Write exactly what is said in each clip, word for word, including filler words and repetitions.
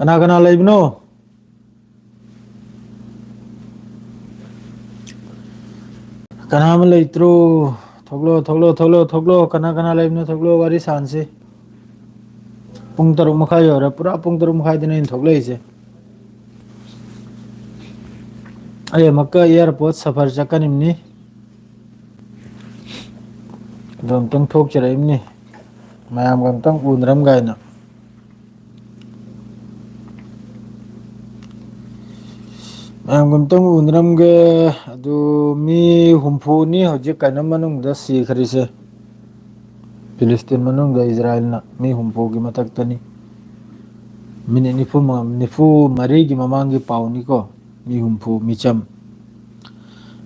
ꯀꯅꯥ ꯀꯅꯥ ꯂꯩꯕꯅꯣ? ꯀꯅꯥ ꯑꯃ ꯂꯩꯇ꯭ꯔꯣ? ꯊꯣꯛꯂꯣ, ꯊꯣꯛꯂꯣ, ꯊꯣꯛꯂꯣ, ꯊꯣꯛꯂꯣ꯫ ꯀꯅꯥ ꯀꯅꯥ ꯂꯩꯕꯅꯣ? ꯊꯣꯛꯂꯣ, ꯋꯥꯔꯤ ꯁꯥꯟꯁꯤ꯫ ꯄꯨꯡ ꯇꯔꯨꯛ ꯃꯈꯥꯏ ꯌꯧꯔꯦ꯫ ꯄꯨꯔꯥ ꯄꯨꯡ ꯇꯔꯨꯛ ꯃꯈꯥꯏꯗꯅꯦ ꯑꯩꯅ ꯊꯣꯛꯂꯛꯏꯁꯦ꯫ ꯑꯩ ꯑꯃꯨꯛꯀ ꯑꯦꯌꯥꯔꯄꯣꯔꯠ ꯁꯐꯔ ꯆꯠꯀꯅꯤꯕꯅꯤ꯫ ꯑꯗꯣ ꯑꯝꯇꯪ ꯊꯣꯛꯆꯔꯛꯏꯕꯅꯤ꯫ ꯃꯌꯥꯝꯒ ꯑꯝꯇꯪ ꯎꯅꯔꯝ ꯀꯥꯏꯅ꯫ ꯃꯌꯥꯝꯒ ꯑꯝꯇꯪ ꯎꯅꯔꯝꯒꯦ꯫ ꯑꯗꯨ ꯃꯤ ꯍꯨꯝꯐꯨꯅꯤ ꯍꯧꯖꯤꯛ ꯀꯩꯅꯣ ꯃꯅꯨꯡꯗ ꯁꯤꯈ꯭ꯔꯤꯁꯦ꯫ ꯐꯤꯂꯤꯁꯇꯤꯟ ꯃꯅꯨꯡꯗ ꯏꯖꯔꯥꯏꯜꯅ ꯃꯤ ꯍꯨꯝꯐꯨꯒꯤ ꯃꯊꯛꯇꯅꯤ꯫ ꯃꯤꯅꯤꯠ ꯅꯤꯐꯨ ꯃꯉꯥ, ꯅꯤꯐꯨ ꯃꯔꯤꯒꯤ ꯃꯃꯥꯡꯒꯤ ꯄꯥꯎꯅꯤꯀꯣ꯫ ꯃꯤ ꯍꯨꯝꯐꯨ ꯃꯤꯆꯝ꯫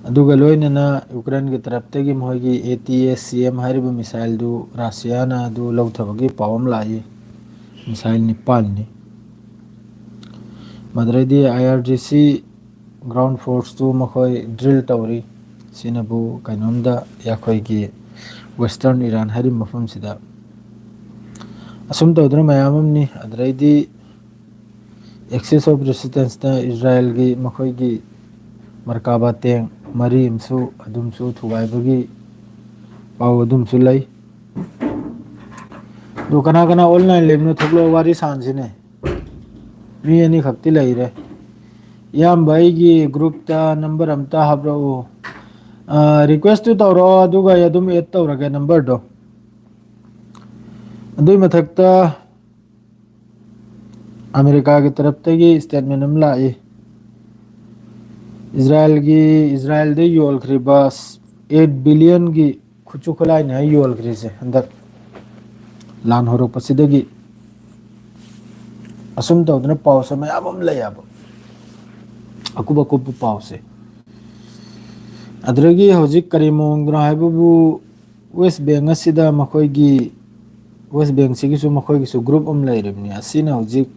ꯑꯗꯨꯒ ꯂꯣꯏꯅꯅ ꯌꯨꯀ꯭ꯔꯦꯟꯒꯤ ꯇꯔꯞꯇꯒꯤ ꯃꯈꯣꯏꯒꯤ A T S C M ꯍꯥꯏꯔꯤꯕ ꯃꯤꯁꯥꯏꯜꯗꯨ ꯔꯁꯤꯌꯥꯅ ꯑꯗꯨ ꯂꯧꯊꯕꯒꯤ ꯄꯥꯎ ꯑꯃ ꯂꯥꯛꯏ꯫ ꯃꯤꯁꯥꯏꯜ ꯅꯤꯄꯥꯟꯅꯤ꯫ ꯃꯗꯨꯗꯩꯗꯤ ꯑꯥꯏ ꯑꯥꯔ ꯖꯤ ꯁꯤ ꯒ꯭ꯔꯥꯎꯟ ꯐꯣꯔꯁꯇꯨ ꯃꯈꯣꯏ ꯗ꯭ꯔꯤꯜ ꯇꯧꯔꯤ꯫ ꯁꯤꯅꯕꯨ ꯀꯩꯅꯣꯝꯗ ꯑꯩꯈꯣꯏꯒꯤ ꯋꯦꯁꯇꯔꯟ ꯏꯔꯥꯟ ꯍꯥꯏꯔꯤꯕ ꯃꯐꯝꯁꯤꯗ꯫ ꯑꯁꯨꯝ ꯇꯧꯗꯅ ꯃꯌꯥꯝ ꯑꯃꯅꯤ꯫ ꯑꯗꯨꯗꯩꯗꯤ ꯑꯦꯛꯁꯤꯁ ꯑꯣꯐ ꯔꯦꯁꯤꯁꯇꯦꯟꯁꯇ ꯏꯖꯔꯥꯏꯜꯒꯤ ꯃꯈꯣꯏꯒꯤ ꯃꯔꯀꯥꯕꯥ ꯇꯦꯡ ꯃꯔꯤ ꯑꯃꯁꯨ ꯑꯗꯨꯝꯁꯨ ꯊꯨꯒꯥꯏꯕꯒꯤ ꯄꯥꯎ ꯑꯗꯨꯝꯁꯨ ꯂꯩ꯫ ꯑꯗꯨ ꯀꯅꯥ ꯀꯅꯥ ꯑꯣꯟꯂꯥꯏꯟ ꯂꯩꯕꯅꯣ? ꯊꯣꯛꯂꯛꯑꯣ, ꯋꯥꯔꯤ ꯁꯥꯟꯁꯤꯅꯦ꯫ ꯃꯤ ꯑꯅꯤꯈꯛꯇꯤ ꯂꯩꯔꯦ꯫ ꯏꯌꯥꯝꯕ, ꯑꯩꯒꯤ ꯒ꯭ꯔꯨꯞꯇ ꯅꯝꯕꯔ ꯑꯝꯇ ꯍꯥꯞꯂꯛꯎ꯫ ꯑ, ꯔꯤꯀ꯭ꯋꯦꯁꯇꯨ ꯇꯧꯔꯛꯑꯣ, ꯑꯗꯨꯒ ꯑꯩ ꯑꯗꯨꯝ ꯑꯦꯗ ꯇꯧꯔꯒꯦ ꯅꯝꯕꯔꯗꯣ꯫ ꯑꯗꯨꯏ ꯃꯊꯛꯇ ꯑꯃꯦꯔꯤꯀꯥꯒꯤ ꯇꯔꯞꯇꯒꯤ ꯁ꯭ꯇꯦꯠꯃꯦꯟ ꯑꯃ ꯂꯥꯛꯏ꯫ ꯏꯖꯔꯥꯏꯜꯒꯤ, ꯏꯖꯔꯥꯏꯜꯗ ꯌꯣꯜꯈ꯭ꯔꯤꯕ ꯑꯩꯠ ꯕꯤꯂꯤꯌꯟꯒꯤ ꯈꯨꯠꯁꯨ ꯈꯨꯠꯂꯥꯏꯅꯤ ꯍꯥꯏ ꯌꯣꯜꯈ꯭ꯔꯤꯁꯦ ꯍꯟꯗꯛ ꯂꯥꯟ ꯍꯧꯔꯛꯄꯁꯤꯗꯒꯤ꯫ ꯑꯁꯨꯝ ꯇꯧꯗꯅ ꯄꯥꯎꯁꯦ ꯃꯌꯥꯝ ꯑꯃ ꯂꯩꯌꯦꯕ, ꯑꯀꯨꯞ ꯑꯀꯨꯞꯄ ꯄꯥꯎꯁꯦ꯫ ꯑꯗꯨꯗꯒꯤ ꯍꯧꯖꯤꯛ ꯀꯔꯤ ꯃꯑꯣꯡꯗꯅꯣ ꯍꯥꯏꯕꯕꯨ, ꯋꯦꯁ ꯕꯦꯡ ꯑꯁꯤꯗ ꯃꯈꯣꯏꯒꯤ, ꯋꯦꯁ ꯕꯦꯡꯁꯤꯒꯤꯁꯨ ꯃꯈꯣꯏꯒꯤꯁꯨ ꯒ꯭ꯔꯨꯞ ꯑꯃ ꯂꯩꯔꯤꯕꯅꯤ꯫ ꯑꯁꯤꯅ ꯍꯧꯖꯤꯛ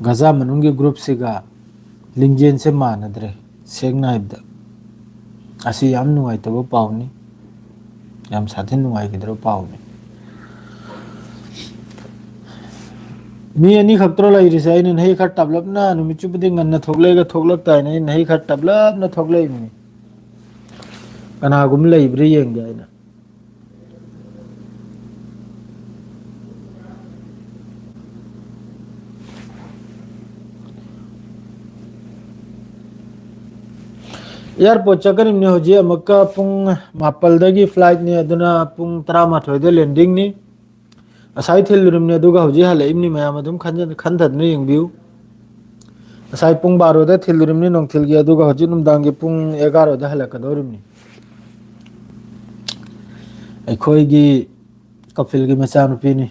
ꯒꯖꯥ ꯃꯅꯨꯡꯒꯤ ꯒ꯭ꯔꯨꯞꯁꯤꯒ ꯂꯤꯡꯖꯦꯜꯁꯦ ꯃꯥꯟꯅꯗ꯭ꯔꯦ, ꯁꯦꯡꯅ ꯍꯥꯏꯕꯗ꯫ ꯑꯁꯤ ꯌꯥꯝ ꯅꯨꯡꯉꯥꯏꯇꯕ ꯄꯥꯎꯅꯤ, ꯌꯥꯝ ꯁꯥꯊꯤꯅ ꯅꯨꯡꯉꯥꯏꯈꯤꯗ꯭ꯔꯕ ꯄꯥꯎꯅꯤ꯫ ꯃꯤ ꯑꯅꯤꯈꯛꯇ꯭ꯔꯣ ꯂꯩꯔꯤꯁꯦ? ꯑꯩꯅ ꯅꯍꯩ ꯈꯔ ꯇꯞꯂꯞꯅ, ꯅꯨꯃꯤꯠ ꯆꯨꯞꯄꯗꯤ ꯉꯟꯅ ꯊꯣꯛꯂꯛꯑꯒ ꯊꯣꯛꯂꯛꯇꯥꯏꯅ, ꯑꯩꯅ ꯅꯍꯩ ꯈꯔ ꯇꯞꯂꯞꯅ ꯊꯣꯛꯂꯛꯏꯕꯅꯤ꯫ ꯀꯅꯥꯒꯨꯝꯕ ꯂꯩꯕ꯭ꯔꯥ ꯌꯦꯡꯒꯦ ꯍꯥꯏꯅ꯫ Airport ꯆꯠꯀꯅꯤꯕꯅꯤ ꯍꯧꯖꯤꯛ ꯑꯃꯨꯛꯀ ꯄꯨꯡ ꯃꯥꯄꯜꯗꯒꯤ flightꯅꯤ, ꯑꯗꯨꯅ ꯄꯨꯡ ꯇꯔꯥꯃꯥꯊꯣꯏꯗ landingꯅꯤ꯫ ꯉꯁꯥꯏ ꯊꯤꯜꯂꯨꯔꯤꯕꯅꯤ, ꯑꯗꯨꯒ ꯍꯧꯖꯤꯛ ꯍꯜꯂꯛꯏꯕꯅꯤ꯫ ꯃꯌꯥꯝ ꯑꯗꯨꯝ ꯈꯟꯖ-, ꯈꯟꯊꯗꯨꯅ ꯌꯦꯡꯕꯤꯌꯨ꯫ ꯉꯁꯥꯏ ꯄꯨꯡ ꯕꯥꯔꯣꯗ ꯊꯤꯜꯂꯨꯔꯤꯕꯅꯤ ꯅꯨꯡꯊꯤꯜꯒꯤ, ꯑꯗꯨꯒ ꯍꯧꯖꯤꯛ ꯅꯨꯡꯗꯥꯡꯒꯤ ꯄꯨꯡ ꯑꯦꯒꯥꯔꯣꯗ ꯍꯜꯂꯛꯀꯗꯧꯔꯤꯕꯅꯤ꯫ ꯑꯩꯈꯣꯏꯒꯤ ꯀꯄꯤꯜꯒꯤ ꯃꯆꯥꯅꯨꯄꯤꯅꯤ,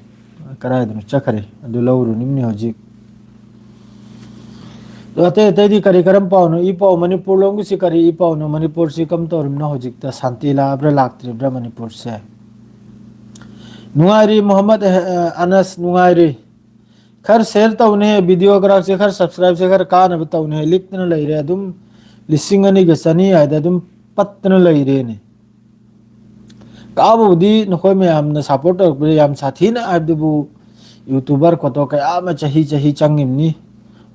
ꯀꯗꯥꯏꯗꯅꯣ ꯆꯠꯈ꯭ꯔꯦ, ꯑꯗꯨ ꯂꯧꯔꯨꯅꯤꯡꯅꯤ ꯍꯧꯖꯤꯛ꯫ ꯑꯗꯣ ꯑꯇꯩ ꯑꯇꯩꯗꯤ ꯀꯔꯤ ꯀꯔꯝ ꯄꯥꯎꯅꯣ? ꯏ ꯄꯥꯎ, ꯃꯅꯤꯄꯨꯔ ꯂꯣꯝꯒꯤꯁꯤ ꯀꯔꯤ ꯏ ꯄꯥꯎꯅꯣ? ꯃꯅꯤꯄꯨꯔꯁꯤ ꯀꯝ ꯇꯧꯔꯤꯕꯅꯣ ꯍꯧꯖꯤꯛꯇ? ꯁꯥꯟꯇꯤ ꯂꯥꯛꯑꯕ꯭ꯔꯥ ꯂꯥꯛꯇ꯭ꯔꯤꯕ꯭ꯔꯥ ꯃꯅꯤꯄꯨꯔꯁꯦ? ꯅꯨꯡꯉꯥꯏꯔꯤ ꯃꯨꯍꯝꯃꯗ, ꯑ, ꯑꯅꯁ, ꯅꯨꯡꯉꯥꯏꯔꯤ꯫ ꯈꯔ share ꯇꯧꯅꯦ, video ꯒ꯭ꯔꯥꯐꯁꯦ ꯈꯔ, subscribeꯁꯦ ꯈꯔ ꯀꯥꯅꯕ ꯇꯧꯅꯦ꯫ ꯂꯤꯛꯇꯅ ꯂꯩꯔꯦ ꯑꯗꯨꯝ, ꯂꯤꯁꯤꯡ ꯑꯅꯤꯒ ꯆꯅꯤ ꯍꯥꯏꯗ ꯑꯗꯨꯝ ꯄꯠꯇꯅ ꯂꯩꯔꯦꯅꯦ꯫ ꯀꯥꯕꯕꯨꯗꯤ ꯅꯈꯣꯏ ꯃꯌꯥꯝꯅ support ꯇꯧꯔꯛꯄꯗ ꯌꯥꯝ ꯁꯥꯊꯤꯅ, ꯍꯥꯏꯕꯗꯨꯕꯨ YouTuber ꯈꯣꯠꯇꯣ ꯀꯌꯥ ꯑꯃ ꯆꯍꯤ ꯆꯍꯤ ꯆꯪꯉꯤꯕꯅꯤ꯫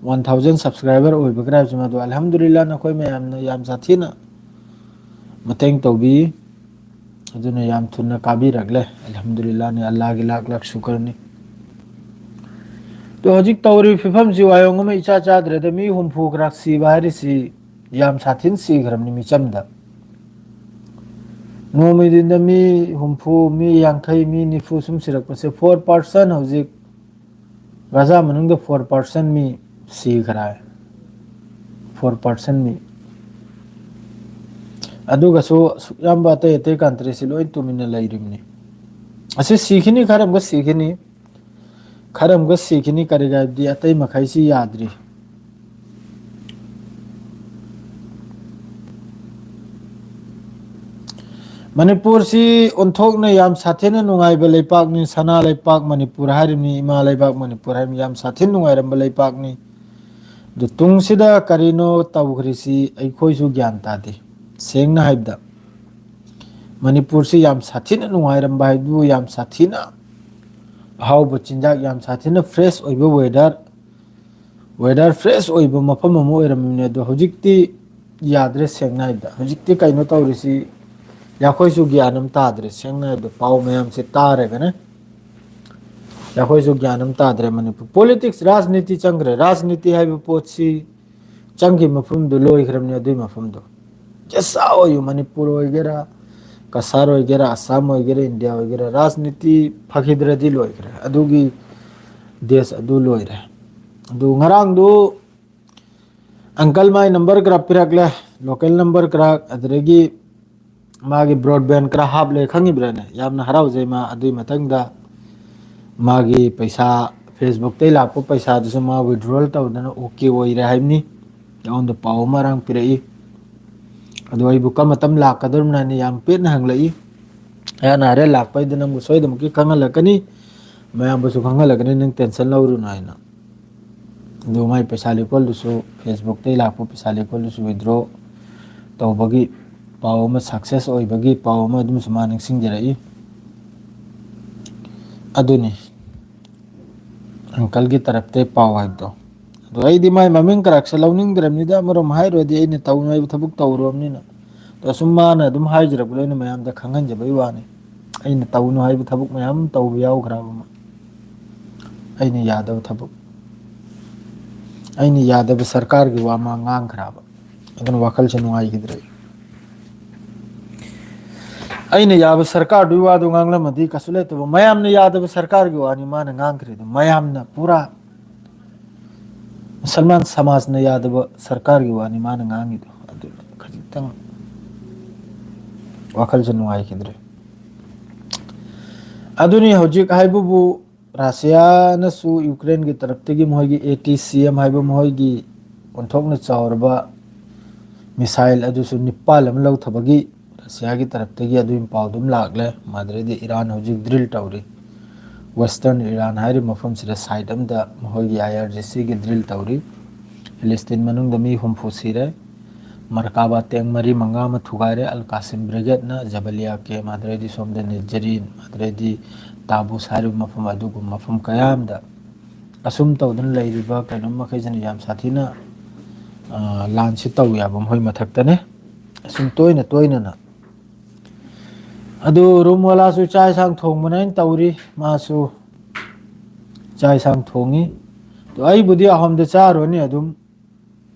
One thousand subscriber ꯑꯣꯏꯕꯒ ꯍꯥꯏꯕꯁꯤꯃ ꯑꯗꯣ, ꯑꯜꯍꯝꯗꯨꯂꯤꯜꯂꯥ, ꯅꯈꯣꯏ ꯃꯌꯥꯝꯅ ꯌꯥꯝ ꯁꯥꯊꯤꯅ ꯃꯇꯦꯡ ꯇꯧꯕꯤ꯫ ꯑꯗꯨꯅ ꯌꯥꯝ ꯊꯨꯅ ꯀꯥꯕꯤꯔꯛꯂꯦ꯫ ꯑꯜꯍꯝꯗꯨꯂꯤꯜꯂꯥꯅꯤ, ꯑꯜꯂꯥꯒꯤ ꯂꯥꯛ ꯂꯥꯛ ꯁꯨꯀꯔꯅꯤ꯫ ꯑꯗꯣ ꯍꯧꯖꯤꯛ ꯇꯧꯔꯤꯕ ꯐꯤꯕꯝꯁꯤ ꯋꯥꯌꯣꯡ ꯑꯃ ꯏꯆꯥ ꯆꯥꯗ꯭ꯔꯦꯗ꯫ ꯃꯤ ꯍꯨꯝꯐꯨ ꯈꯔ ꯁꯤꯕ ꯍꯥꯏꯔꯤꯁꯤ ꯌꯥꯝ ꯁꯥꯊꯤꯅ ꯁꯤꯈ꯭ꯔꯕꯅꯤ ꯃꯤꯆꯝꯗ꯫ ꯅꯣꯡꯃꯩꯗꯨꯗ ꯃꯤ ꯍꯨꯝꯐꯨ, ꯃꯤ ꯌꯥꯡꯈꯩ, ꯃꯤ ꯅꯤꯐꯨ ꯁꯨꯝ ꯁꯤꯔꯛꯄꯁꯦ, four percent ꯍꯧꯖꯤꯛ ꯒꯥꯖꯥ ꯃꯅꯨꯡꯗ four percent ꯃꯤ ꯁꯤꯈ꯭ꯔꯦ꯫ Four percent ꯃꯤ꯫ ꯑꯗꯨꯒꯁꯨ ꯑꯁꯨꯛ ꯌꯥꯝꯕ ꯑꯇꯩ ꯑꯇꯩ countryꯁꯤ ꯂꯣꯏ ꯇꯨꯃꯤꯟꯅ ꯂꯩꯔꯤꯕꯅꯤ꯫ ꯑꯁꯤ ꯁꯤꯈꯤꯅꯤ, ꯈꯔ ꯑꯃꯒ ꯁꯤꯈꯤꯅꯤ, ꯈꯔ ꯑꯃꯒ ꯁꯤꯈꯤꯅꯤ꯫ ꯀꯔꯤꯒꯤ ꯍꯥꯏꯕꯗꯤ ꯑꯇꯩ ꯃꯈꯩꯁꯤ ꯌꯥꯗ꯭ꯔꯤ꯫ ꯃꯅꯤꯄꯨꯔꯁꯤ ꯑꯣꯟꯊꯣꯛꯅ ꯌꯥꯝ ꯁꯥꯊꯤꯅ ꯅꯨꯡꯉꯥꯏꯕ ꯂꯩꯄꯥꯛꯅꯤ꯫ ꯁꯅꯥ ꯂꯩꯄꯥꯛ ꯃꯅꯤꯄꯨꯔ ꯍꯥꯏꯔꯤꯕꯅꯤ, ꯏꯃꯥ ꯂꯩꯕꯥꯛ ꯃꯅꯤꯄꯨꯔ ꯍꯥꯏꯔꯤꯕꯅꯤ, ꯌꯥꯝ ꯁꯥꯊꯤꯅ ꯅꯨꯡꯉꯥꯏꯔꯝꯕ ꯂꯩꯄꯥꯛꯅꯤ꯫ ꯑꯗꯨ ꯇꯨꯡꯁꯤꯗ ꯀꯔꯤꯅꯣ ꯇꯧꯈ꯭ꯔꯤꯁꯤ ꯑꯩꯈꯣꯏꯁꯨ ꯒ꯭ꯌꯥꯟ ꯇꯥꯗꯦ꯫ ꯁꯦꯡꯅ ꯍꯥꯏꯕꯗ, ꯃꯅꯤꯄꯨꯔꯁꯤ ꯌꯥꯝ ꯁꯥꯊꯤꯅ ꯅꯨꯡꯉꯥꯏꯔꯝꯕ ꯍꯥꯏꯕꯕꯨ, ꯌꯥꯝ ꯁꯥꯊꯤꯅ ꯑꯍꯥꯎꯕ ꯆꯤꯟꯖꯥꯛ, ꯌꯥꯝ ꯁꯥꯊꯤꯅ fresh ꯑꯣꯏꯕ weather, weather fresh ꯑꯣꯏꯕ ꯃꯐꯝ ꯑꯃ ꯑꯣꯏꯔꯝꯃꯤꯕꯅꯦ꯫ ꯑꯗꯣ ꯍꯧꯖꯤꯛꯇꯤ ꯌꯥꯗ꯭ꯔꯦ꯫ ꯁꯦꯡꯅ ꯍꯥꯏꯕꯗ ꯍꯧꯖꯤꯛꯇꯤ ꯀꯩꯅꯣ ꯇꯧꯔꯤꯁꯤ, ꯑꯩꯈꯣꯏꯁꯨ ꯒ꯭ꯌꯥꯟ ꯑꯃ ꯇꯥꯗ꯭ꯔꯦ꯫ ꯁꯦꯡꯅ ꯍꯥꯏꯕꯗ ꯄꯥꯎ ꯃꯌꯥꯝꯁꯦ ꯇꯥꯔꯒꯅꯦ, ꯑꯩꯈꯣꯏꯁꯨ ꯒ꯭ꯌꯥꯟ ꯑꯃ ꯇꯥꯗ꯭ꯔꯦ꯫ ꯃꯅꯤꯄꯨꯔ politics, ꯔꯥꯖꯅꯤꯇꯤ ꯆꯪꯈ꯭ꯔꯦ꯫ ꯔꯥꯖꯅꯤꯇꯤ ꯍꯥꯏꯕ ꯄꯣꯠꯁꯤ ꯆꯪꯈꯤꯕ ꯃꯐꯝꯗꯨ ꯂꯣꯏꯈ꯭ꯔꯕꯅꯤ꯫ ꯑꯗꯨꯒꯤ ꯃꯐꯝꯗꯣ just ꯑꯣꯏꯌꯨ, ꯃꯅꯤꯄꯨꯔ ꯑꯣꯏꯒꯦꯔꯥ, ꯀꯁꯥꯔ ꯑꯣꯏꯒꯦꯔꯥ, ꯑꯁꯥꯝ ꯑꯣꯏꯒꯦꯔꯥ, ꯏꯟꯗꯤꯌꯥ ꯑꯣꯏꯒꯦꯔꯥ, ꯔꯥꯖꯅꯤꯇꯤ ꯐꯈꯤꯗ꯭ꯔꯗꯤ ꯂꯣꯏꯈ꯭ꯔꯦ꯫ ꯑꯗꯨꯒꯤ ꯗꯦꯁ ꯑꯗꯨ ꯂꯣꯏꯔꯦ꯫ ꯑꯗꯨ ꯉꯔꯥꯡꯗꯨ uncle ꯃꯥꯏ number ꯈꯔ ꯄꯤꯔꯛꯂꯦ, local number ꯈꯔ, ꯑꯗꯨꯗꯒꯤ ꯃꯥꯒꯤ broadband ꯈꯔ ꯍꯥꯞꯂꯦ꯫ ꯈꯪꯉꯤꯕ꯭ꯔꯥꯅꯦ? ꯌꯥꯝꯅ ꯍꯔꯥꯎꯖꯩ ꯃꯥ꯫ ꯑꯗꯨꯒꯤ ꯃꯊꯪꯗ ꯃꯥꯒꯤ ꯄꯩꯁꯥ, Facebook ꯇꯩ ꯂꯥꯛꯄ ꯄꯩꯁꯥꯗꯨꯁꯨ ꯃꯥ withdrawal ꯇꯧꯗꯅ okay ꯑꯣꯏꯔꯦ ꯍꯥꯏꯕꯅꯤ꯫ ꯑꯩꯉꯣꯟꯗ ꯄꯥꯎ ꯑꯃ ꯉꯔꯥꯡ ꯄꯤꯔꯛꯏ꯫ ꯑꯗꯣ ꯑꯩꯕꯨ ꯀꯔꯝꯕ ꯃꯇꯝ ꯂꯥꯛꯀꯗꯧꯔꯤꯕꯅꯣ ꯍꯥꯏꯅ ꯌꯥꯝ ꯄꯦꯠꯅ ꯍꯪꯂꯛꯏ꯫ ꯑꯩꯅ ꯍꯥꯏꯔꯦ, ꯂꯥꯛꯄꯩꯗ ꯅꯪꯕꯨ ꯁꯣꯏꯗꯅꯃꯛꯀꯤ ꯈꯪꯍꯜꯂꯛꯀꯅꯤ, ꯃꯌꯥꯝꯕꯨꯁꯨ ꯈꯪꯍꯜꯂꯛꯀꯅꯤ, ꯅꯪ tension ꯂꯧꯔꯨꯅꯨ ꯍꯥꯏꯅ꯫ ꯑꯗꯨ ꯃꯥꯏ ꯄꯩꯁꯥ ꯂꯤꯀꯣꯜꯗꯨꯁꯨ, Facebook ꯇꯩ ꯂꯥꯛꯄ ꯄꯩꯁꯥ ꯂꯤꯀꯣꯜꯗꯨꯁꯨ withdraw ꯇꯧꯕꯒꯤ ꯄꯥꯎ ꯑꯃ, success ꯑꯣꯏꯕꯒꯤ ꯄꯥꯎ ꯑꯃ ꯑꯗꯨꯝꯁꯨ ꯃꯥ ꯅꯤꯡꯁꯤꯡꯖꯔꯛꯏ꯫ ꯑꯗꯨꯅꯤ uncle ꯒꯤ ꯇꯔꯞꯇꯩ ꯄꯥꯎ ꯍꯥꯏꯕꯗꯣ꯫ ꯑꯗꯣ ꯑꯩꯗꯤ ꯃꯥꯏ ꯃꯃꯤꯡ ꯀꯔꯥꯛꯁꯦ ꯂꯧꯅꯤꯡꯗ꯭ꯔꯕꯅꯤꯗ, ꯑꯃꯔꯣꯝ ꯍꯥꯏꯔꯨꯔꯗꯤ ꯑꯩꯅ ꯇꯧꯅꯨ ꯍꯥꯏꯕ ꯊꯕꯛ ꯇꯧꯔꯨꯔꯕꯅꯤꯅ꯫ ꯑꯗꯣ ꯁꯨꯝ ꯃꯥꯅ ꯑꯗꯨꯝ ꯍꯥꯏꯖꯔꯛꯄꯗꯣ ꯑꯩꯅ ꯃꯌꯥꯝꯗ ꯈꯪꯍꯟꯖꯕꯒꯤ ꯋꯥꯅꯤ꯫ ꯑꯩꯅ ꯇꯧꯅꯨ ꯍꯥꯏꯕ ꯊꯕꯛ ꯃꯌꯥꯝ ꯑꯃ ꯇꯧꯕ ꯌꯥꯎꯈ꯭ꯔꯕ ꯑꯃ꯫ ꯑꯩꯅ ꯌꯥꯗꯕ ꯊꯕꯛ, ꯑꯩꯅ ꯌꯥꯗꯕ ꯁꯔꯀꯥꯔꯒꯤ ꯋꯥ ꯃꯥ ꯉꯥꯡꯈ꯭ꯔꯕ꯫ ꯑꯗꯨꯅ ꯋꯥꯈꯜꯁꯦ ꯅꯨꯡꯉꯥꯏꯈꯤꯗ꯭ꯔꯦ꯫ ꯑꯩꯅ ꯌꯥꯕ ꯁꯔꯀꯥꯔꯗꯨꯒꯤ ꯋꯥꯗꯨ ꯉꯥꯡꯂꯝꯃꯗꯤ ꯀꯩꯁꯨ ꯂꯩꯇꯕ꯫ ꯃꯌꯥꯝꯅ ꯌꯥꯗꯕ ꯁꯔꯀꯥꯔꯒꯤ ꯋꯥꯅꯤ ꯃꯥꯅ ꯉꯥꯡꯈ꯭ꯔꯤꯗꯣ꯫ ꯃꯌꯥꯝꯅ ꯄꯨꯔꯥ ꯃꯨꯁꯜꯃꯥꯟ ꯁꯃꯥꯖꯅ ꯌꯥꯗꯕ ꯁꯔꯀꯥꯔꯒꯤ ꯋꯥꯅꯤ ꯃꯥꯅ ꯉꯥꯡꯉꯤꯗꯣ꯫ ꯑꯗꯨ ꯈꯖꯤꯛꯇꯪ ꯋꯥꯈꯜꯁꯦ ꯅꯨꯡꯉꯥꯏꯈꯤꯗ꯭ꯔꯦ꯫ ꯑꯗꯨꯅꯤ ꯍꯧꯖꯤꯛ ꯍꯥꯏꯕꯕꯨ ꯔꯁꯤꯌꯥꯅꯁꯨ ꯌꯨꯀ꯭ꯔꯦꯟꯒꯤ ꯇꯔꯞꯇꯒꯤ ꯃꯈꯣꯏꯒꯤ ATACMS ꯍꯥꯏꯕ ꯃꯈꯣꯏꯒꯤ ꯑꯣꯟꯊꯣꯛꯅ ꯆꯥꯎꯔꯕ missile ꯑꯗꯨꯁꯨ ꯅꯤꯄꯥꯜ ꯑꯃ ꯂꯧꯊꯕꯒꯤ ꯔꯁꯤꯌꯥꯒꯤ ꯇꯔꯞꯇꯒꯤ ꯑꯗꯨꯒꯤ ꯄꯥꯎꯗꯨ ꯑꯃ ꯂꯥꯛꯂꯦ꯫ ꯃꯗꯨꯗꯩꯗꯤ ꯏꯔꯥꯟ ꯍꯧꯖꯤꯛ drill ꯇꯧꯔꯤ꯫ Western ꯏꯔꯥꯟ ꯍꯥꯏꯔꯤꯕ ꯃꯐꯝꯁꯤꯗ site ꯑꯃꯗ ꯃꯈꯣꯏꯒꯤ IRGCꯒꯤ drill ꯇꯧꯔꯤ꯫ ꯐꯤꯂꯤꯁꯇꯤꯟ ꯃꯅꯨꯡꯗ ꯃꯤ ꯍꯨꯝꯐꯨ ꯁꯤꯔꯦ꯫ ꯃꯔꯀꯥꯕꯥ tank ꯃꯔꯤ ꯃꯉꯥ ꯑꯃ ꯊꯨꯒꯥꯏꯔꯦ꯫ ꯑꯜ ꯀꯥꯁꯤꯝ brigadeꯅ ꯖꯕꯂꯤꯌꯥ camp, ꯑꯗꯨꯗꯩꯗꯤ ꯁꯣꯝꯗ ꯅꯤꯖꯔꯤꯟ, ꯑꯗꯨꯗꯩꯗꯤ ꯇꯥꯕꯨꯁ ꯍꯥꯏꯔꯤꯕ ꯃꯐꯝ, ꯑꯗꯨꯒꯨꯝꯕ ꯃꯐꯝ ꯀꯌꯥ ꯑꯃꯗ ꯑꯁꯨꯝ ꯇꯧꯗꯨꯅ ꯂꯩꯔꯤꯕ ꯀꯩꯅꯣ ꯃꯈꯩꯁꯤꯅ ꯌꯥꯝ ꯁꯥꯊꯤꯅ, ꯑ, ꯂꯥꯟꯁꯤ ꯇꯧ ꯌꯥꯕ ꯃꯈꯣꯏ ꯃꯊꯛꯇꯅꯦ꯫ ꯑꯁꯨꯝ ꯇꯣꯏꯅ ꯇꯣꯏꯅꯅ꯫ ꯑꯗꯨ ꯔꯨꯝ ꯋꯥꯂꯥꯁꯨ ꯆꯥꯛ ꯏꯟꯁꯥꯡ ꯊꯣꯡꯕꯅ ꯑꯩꯅ ꯇꯧꯔꯤ, ꯃꯥꯁꯨ ꯆꯥꯛ ꯏꯟꯁꯥꯡ ꯊꯣꯡꯉꯤ꯫ ꯑꯗꯣ ꯑꯩꯕꯨꯗꯤ ꯑꯍꯣꯝꯗ ꯆꯥꯔꯨꯔꯅꯤ꯫ ꯑꯗꯨꯝ